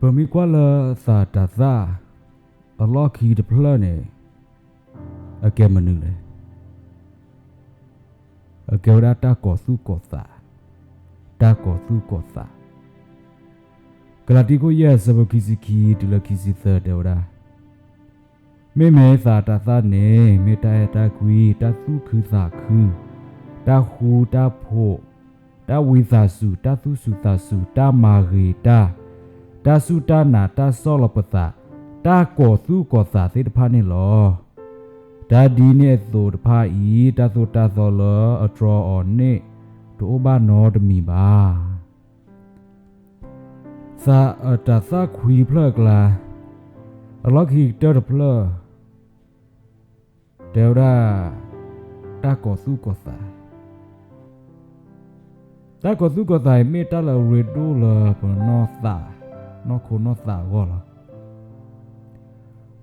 ပမ့ၢ်ကွၢ်လၢသးတၤသၣ်အလီၢ်ခံတဖျၢၣ်န့ၣ် အကဲမနုၤလဲၣ်. အကဲဝဲဒၣ်တၢ်ကီၤသူၣ်ကီၤသး, တၢ်ကီၤသူၣ်ကီၤသး. ကလၤတံ ခိၣ်ယဲၢ် ဆၢဖိခံဆံခံတုၤလၢခံဆံသၢ တဲဝဲဒၣ်, မ့မ့ၢ်သးတၤသၣ်န့ၣ် မ့ၢ်တၢ်အဲၣ်တၢ်ကွံ, တၢ်သူၣ်ခုသးခု, တၢ်ဃူတၢ်ဖိး, တၢ်ဝံသးစူၤ, တၢ်သူၣ်စူၤသးစူၤ, တၢ်မၤဂ့ၤတၢ်, တၢ်စူၢ်တၢ်နာ်, တၢ်ဆီၣ်လီၤပသး, တၢ်ကီၤသူၣ်ကီၤသးသ့ၣ်တဖၣ်န့ၣ်လီၤ. တၢ်ဒ်န့ၣ်အသိးတဖၣ်အံၤ တၢ်သိၣ်တၢ်သီလၢအတြီအီၤန့ၣ်တအိၣ်ဘၣ်နီတမံၤဘၣ်. သးအတၤသၣ်ခွံဖျၢၣ်အကျါ, အလီၢ်ခံကတၢၢ်တဖျၢၣ် တဲဝဲဒၣ် တၢ်ကီၤသူၣ်ကီၤသး. တၢ်ကီၤသူၣ်ကီၤသးအံၤ မ့ၢ်တၢ်လၢအရ့ဒိၣ်လၢပနီၢ်သး, နီၢ်ခိနီၢ်သးအဂီၢ်လီၤ.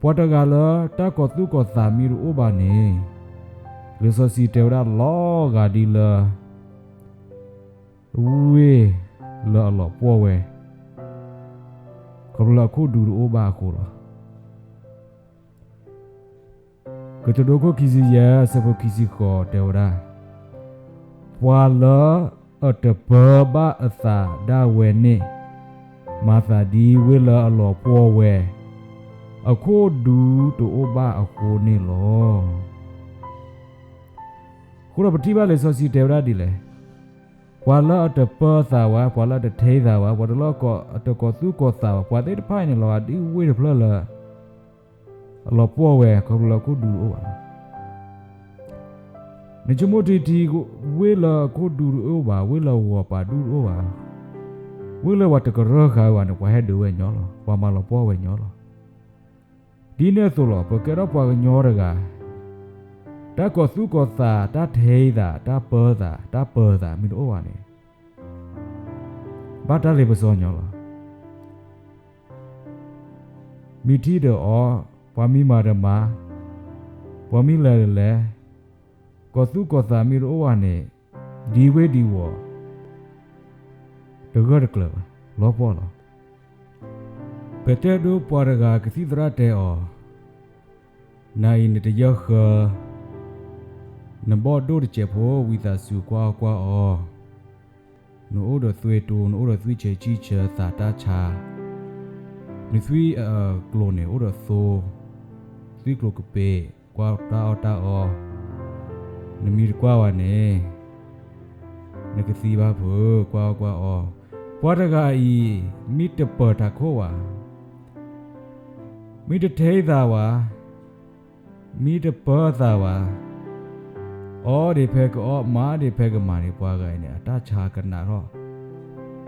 ပှၤတဂၤလၢတၢ်ကီၤသူၣ်ကီၤသးမ့ၢ်တအိၣ်ဘၣ်န့ၣ်, လံာ်စီဆှံတဲဝဲဒၣ်လီၤဂာ်ဒ်လၢ ဝ့ၢ်လၢအလီၤပှီၢ်ဝဲ, ခီဖျိလၢအခိၣ်ဒူတအိၣ်ဘၣ်အဃိလီၤ. ကတိၤဒိ ခိၣ်ခံဆံယဲၢ် ဆၢဖိခံဆံဃိး တဲဝဲဒၣ်, ပှၤလၢအတပၢဘၣ်အသးဒၣ်ဝဲန့ၣ်, မၤသးဒ်ဝ့ၢ်လၢအလီၤပှီၢ်ဝဲ, အခိၣ်ဒူတအိၣ်ဘၣ်အဃိန့ၣ်လီၤ. အဃိဒီးပထံၣ်ဘၣ်လံာ်စီဆှံတဲဝဲဒၣ်ဒ်လဲၣ်, ပှၤလၢအတပၢသးဝဲ, ပှၤလၢအတထဲသးဝဲ, ပှၤလၢအတကီၤသူၣ်ကီၤသးဝဲ, ပှၤသ့ၣ်တဖၣ်အံၤန့ၣ် လီၤဂာ်ဒ်ဝ့ၢ်တဖျၢၣ်လၢ အလီၤပှီၢ်ဝဲ ခီဖျိလၢအခိၣ်ဒူတအိၣ်ဘၣ်လီၤ. နဆိကမိၣ်ထံထံ ဝ့ၢ်လၢအခိၣ်ဒူတအိၣ်ဘၣ်, ဝ့ၢ်လၢဂီၤပာ်ဒူတအိၣ်ဘၣ်, ဝ့ၢ်လၢပှၤတကရၢၢ်ဃာ်ဝဲန့ၣ် ပှၤဟဲဒုးဝဲညီလီၤ, ပှၤမၤလီၤပှီၢ်ဝဲညီလီၤ. ဒ်န့ၣ်အသိးလီၤ, ပကဲထီၣ်ပှၤကညီတဂၤ, တၢ်ကီၤသူၣ်ကီၤသး, တၢ်ထဲသး, တၢ်ပၢသး, တၢ်ပၢသးမ့ၢ်တအိၣ်ဘၣ်န့ၣ်, ဘၣ်တၢ်လ့ပစီညီလီၤ. မ့ၢ်ထံၣ်ဒီးအီၤ, ပှၤမံမၤဒီးမၤ, ပှၤမံလဲၤဒီးလဲၤ, ကီၤသူၣ်ကီၤသးမ့ၢ်တအိၣ်ဘၣ်န့ၣ်, ဒ်ဝ့ၢ်ဒ်ဝီၤ တဂၢၢ်တကျၢၤဘၣ်, လီၤပှီၢ်လီၤ. ပတဲဒိပှၤတဂၤကသံၣ်သရၣ်တဲအီၤ, နၤအံၤနတယၢၢ်ဃၢ, နဘီၣ်ဒိၣ်တစဲးဖိ ဝံသးစူၤကွၢ်အီၣ်ကွၢ်အီ, နအိၣ်ဒီးသွံၣ်တိ, နအိၣ်ဒီးသွံၣ်ဆၢဆံဆၢသးတၢ်ဆါ, နသွံၣ်အကျိၤန့ၣ်အိၣ်ဒီးသိ, သွံၣ်ကျိၤကပ့ၤ, ကွၢ်တၢ်အီၣ်တၢ်အီ, နမ့ၢ်တကွၢ်ဝဲန့ၣ် နကသံဘၣ်ဖုး, ကွၢ်အီၣ်ကွၢ်အီ. ပှၤတဂၤအံၤ မ့ၢ်တပၢၤတၢ်ခိၣ်ဘၣ်, မ့ၢ်တထဲသးဘၣ်, မ့ၢ်တပၢၤသးဘၣ်, အီၣ်ဒံးဖဲကအီၣ်, မၤဒံးဖဲကမၤန့ၣ်, ပှၤဂၤအံၤန့ၣ် အတၢ်ဆါကနးထီၣ်,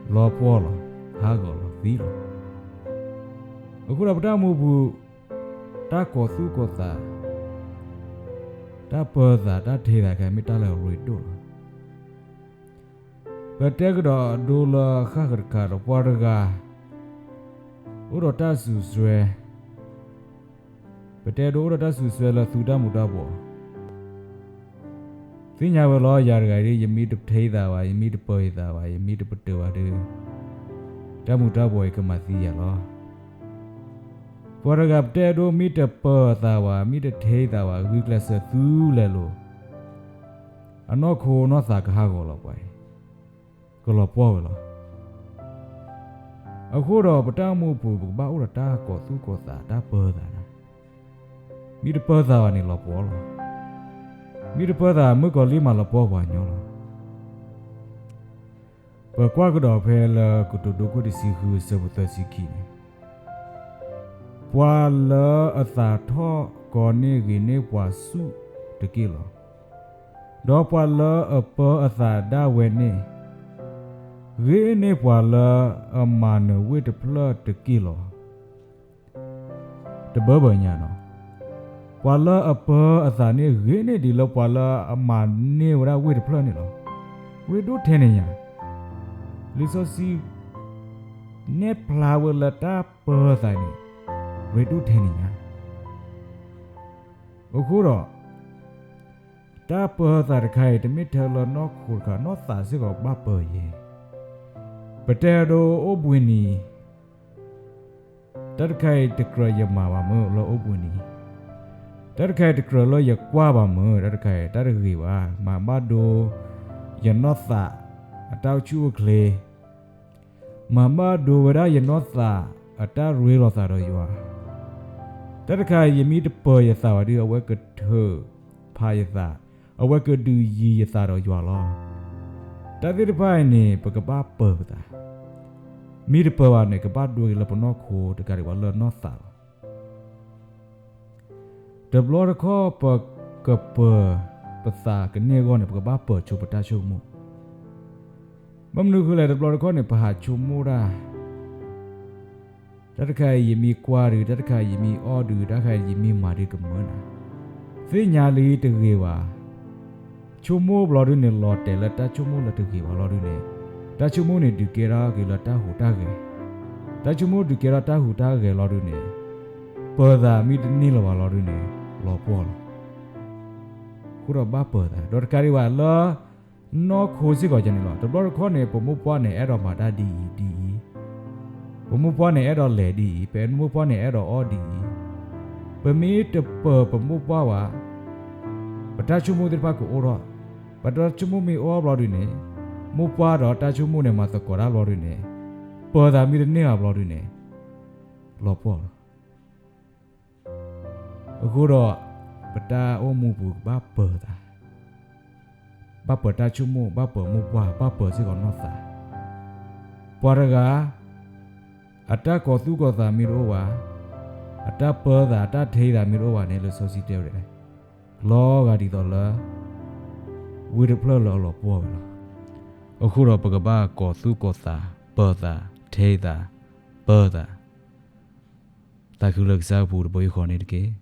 လီၤပှီၢ်လီၤ, ဟးဂီၤလီၤ, သံလီၤ. အဃိဒီးပတၢ်အိၣ်မူပူၤ, တၢ်ကီၤသူၣ်ကီၤသး, တၢ်ပၢၤသး, တၢ်ထဲသးခဲအံၤ မ့ၢ်တၢ်လၢအရ့ဒိၣ်လီၤ. ပတဲကဒီးဒိလၢဃၣ်ဃၢၤတခါဒီး ပှၤတဂၤ အိၣ်ဒီးတၢ်စူၤစွဲ, ပတဲဒိအိၣ်ဒီးတၢ်စူၤစွဲလၢသူတၢ်မူၤတၢ်ဘှီး, သ့ၣ်ညါဝဲလီၤ ယၤတဂၤဒ် ယမ့ၢ်တထဲသးဘၣ်, ယမ့ၢ်တပၢၤယသးဘၣ်, ယမ့ၢ်တပတုာ်ဘၣ်ဒီး တၢ်မူၤတၢ်ဘှီးအံၤကမၤသံယၤလီၤ. ပှၤတဂၤပတဲဒိ မ့ၢ်တပၢၤသးဘၣ်, မ့ၢ်တထဲသးဘၣ်, ဂုာ်ကျဲးစၢးသူလဲၤလိၤ, အနီၢ်ခိနီၢ်သးကဟးဂီၤလီၤပှၤအံၤ, ကလီၤပှီၢ်ဝဲလီၤ. အဃိဒီးပတၢ်အိၣ်မူအပူၤ ပကဘၣ်အိၣ်ဒီးတၢ်ကီၤသူၣ်ကီၤသး, တၢ်ပၢၤသးန့ၣ်, မ့ၢ်တပၢၤသးဘၣ်န့ၣ်လီၤပှီၢ်လီၤ. မ့ၢ်တပၢၤသး မုၣ်ကီၤလံၢ်မၤလီၤပှီၢ်ပှၤညီလီၤ. ပကွၢ်ကဒီးဖဲလၢကတိၤဒိခိၣ်တဆံဃု အဆၢဖိသၢဆံခံန့ၣ်, ပှၤလၢအသးထီၣ်ကီန့ၣ် ဂ့ၤန့ၢ်ပှၤဆူၣ်တက့ၢ်လီၤ. ဒီးပှၤလၢအပၢၤအသးဒၣ်ဝဲန့ၣ်, ဂ့ၤန့ၢ်ပှၤလၢအမၤနၢၤဝ့ၢ်တဖျၢၣ်တက့ၢ်လီၤ. တဘၢဘၢညါနီၤ, ပှၤလၢအပၢၤအသးန့ၣ် ဂ့ၤန့ၢ်ဒံးလၢပှၤလၢအမၤန့ၢ်ဝဲဒၣ်ဝ့ၢ်တဖျၢၣ်န့ၣ်လီၤ. ရ့ဒိၣ်ထဲန့ၣ်ညါ, လံာ်စီဆှံနဲၣ်ဖျါဝဲလၢတၢ်ပၢၤသးန့ၣ် ရ့ဒိၣ်ထဲန့ၣ်ညါ. အဃိဒီး တၢ်ပၢၤသးတခါအံၤ တမ့ၢ်ထဲလၢနီၢ်ခိတခါ, နီၢ်သးစ့ၢ်ကီးဘၣ်ပၢၤယဲ. ပတဲဒိအိၣ်ဘှံးနံၤ, တၢ်တခါအံၤတကြၢးယမၤဘၣ်မုၢ်လၢအိၣ်ဘှံးနံၤ, တၢ်တခါအံၤတကြၢးလၢယကွၢ်ဘၣ်မုၢ်, တၢ်တခါအံၤတၢ်တဂ့ၤဘၣ်, မၤဘၣ်ဒိ ယနီၢ်သး အတၢ်အိၣ်ဆူၣ်အိၣ်ချ့, မၤဘၣ်ဒိဝဲဒၣ်ယနီၢ်သး အတၢ်ရ့လိာ်သးဒီးယွၤ, တၢ်တခါအံၤယမ့ၢ်တပၢၤယသးဘၣ်ဒီး အဝဲကထုးဖးယသး, အဝဲကဒုးယံၤယသးဒီးယွၤလီၤ. တၢ်သ့ၣ်တဖၣ်အံၤန့ၣ် ပကဘၣ်ပၢၤပသး, မ့ၢ်တပၢၤဘၣ်န့ၣ် ကဘၣ်ဒိက့ၤလၢပနီၢ်ခိတကးဒံးဘၣ်လၢနီၢ်သးလီၤ. တဘျီတခီၣ်ပကပၢၤပသးကန့ၢ်အဂီၢ်န့ၣ် ပကဘၣ်ပၢၤဆိပတၢ်ဆိကမိၣ်, ဘၣ်မနုၤဃိလဲၣ် တဘျီတခီၣ်န့ၣ် ပဟးဆိကမိၣ်တၢ် တၢ်တခါအံၤယမ့ၢ်ကွၢ်ဒုး, တၢ်တခါအံၤယမ့ၢ်အီၣ်ဒုး, တၢ်တခါအံၤယမ့ၢ်မၤဒုးကမၢနၤ, သ့ၣ်ညါလံတဂ့ၤဘၣ်. ဆိကမိၣ်ဘျီဒုန့ၣ် လီၤတဲာ်လၢတၢ်ဆိကမိၣ်လၢတဂ့ၤဘၣ်လီၤဒုန့ၣ်, တၢ်ဆိကမိၣ်န့ၣ်ဒုးကဲထီၣ်က့ၤလၢတၢ်ဟူးတၢ်ဂဲၤ, တၢ်ဆိကမိၣ်ဒုးကဲထီၣ်တၢ်ဟူးတၢ်ဂဲၤလီၤဒုန့ၣ်, ပၢၤသးမ့ၢ်တန့ၢ်လၢၤဘၣ်လီၤဒုန့ၣ် လီၤပှီၢ်လီၤ. အဃိဒီးဘၣ်ပၢၤသး ဒီးတကးဒံးဘၣ်လၢ နီၢ်ခိစ့ၢ်ကီးန့ၣ်လီၤ. တဘျီတခီၣ်န့ၣ် ပမိၢ်ပှၢ်န့ၣ် အဲၣ်ဒိးမၤတၢ်ဒ်အံၤဒ်အံၤ, ပမိၢ်ပှၢ်န့ၣ် အဲၣ်ဒိးလဲၤဒ်အံၤ, ပမိၢ်ပှၢ်န့ၣ် အဲၣ်ဒိးအီၣ်ဒ်အံၤ, ပမ့ၢ်တပၢၤပမိၢ်ပှၢ်ဘၣ်, ပတၢ်ဆိကမိၣ်သ့ၣ်တဖၣ်ကအိၣ်ထီၣ်, ပတၢ်ဆိကမိၣ်မ့ၢ်အိၣ်ထီၣ်ဘျီဒုန့ၣ်, မိၢ်ပှၢ်ဒီးတၢ်ဆိကမိၣ်န့ၣ် မၤသကိးတၢ်ဘျီဒုန့ၣ်, ပၢၤသးမ့ၢ်တန့ၢ်ဘၣ်ဘျီဒုန့ၣ် လီၤပှီၢ်လီၤ. အဃိဒီး ပတၢ်အိၣ်မူပူၤကဘၣ်ပၢၤသး, ဘၣ်ပၢၤတၢ်ဆိကမိၣ်, ဘၣ်ပၢၤမိၢ်ပှၢ်, ဘၣ်ပၢၤစ့ၢ်ကီးနီၢ်သး, ပှၤတဂၤ အတၢ်ကီၤသူၣ်ကီၤသးမ့ၢ်တအိၣ်ဘၣ်, အတၢ်ပၢၤသး အတၢ်ထဲသးမ့ၢ်တအိၣ်ဘၣ်န့ၣ် လံာ်စီဆှံတဲဝဲဒၣ်, လီၤဂာ်ဒ်သိးလၢ ဝ့ၢ်တဖျၢၣ်လၢအလီၤပှီၢ်ဝဲလီၤ. အဃိဒီးပကဘၣ်ကီၤသူၣ်ကီၤသး, ပၢၤသး, ထဲသး, ပၢၤသး, သးခုလၢကစၢ်အပူၤတဘိယူၢ်ဃီန့ၣ်တက့ၢ်.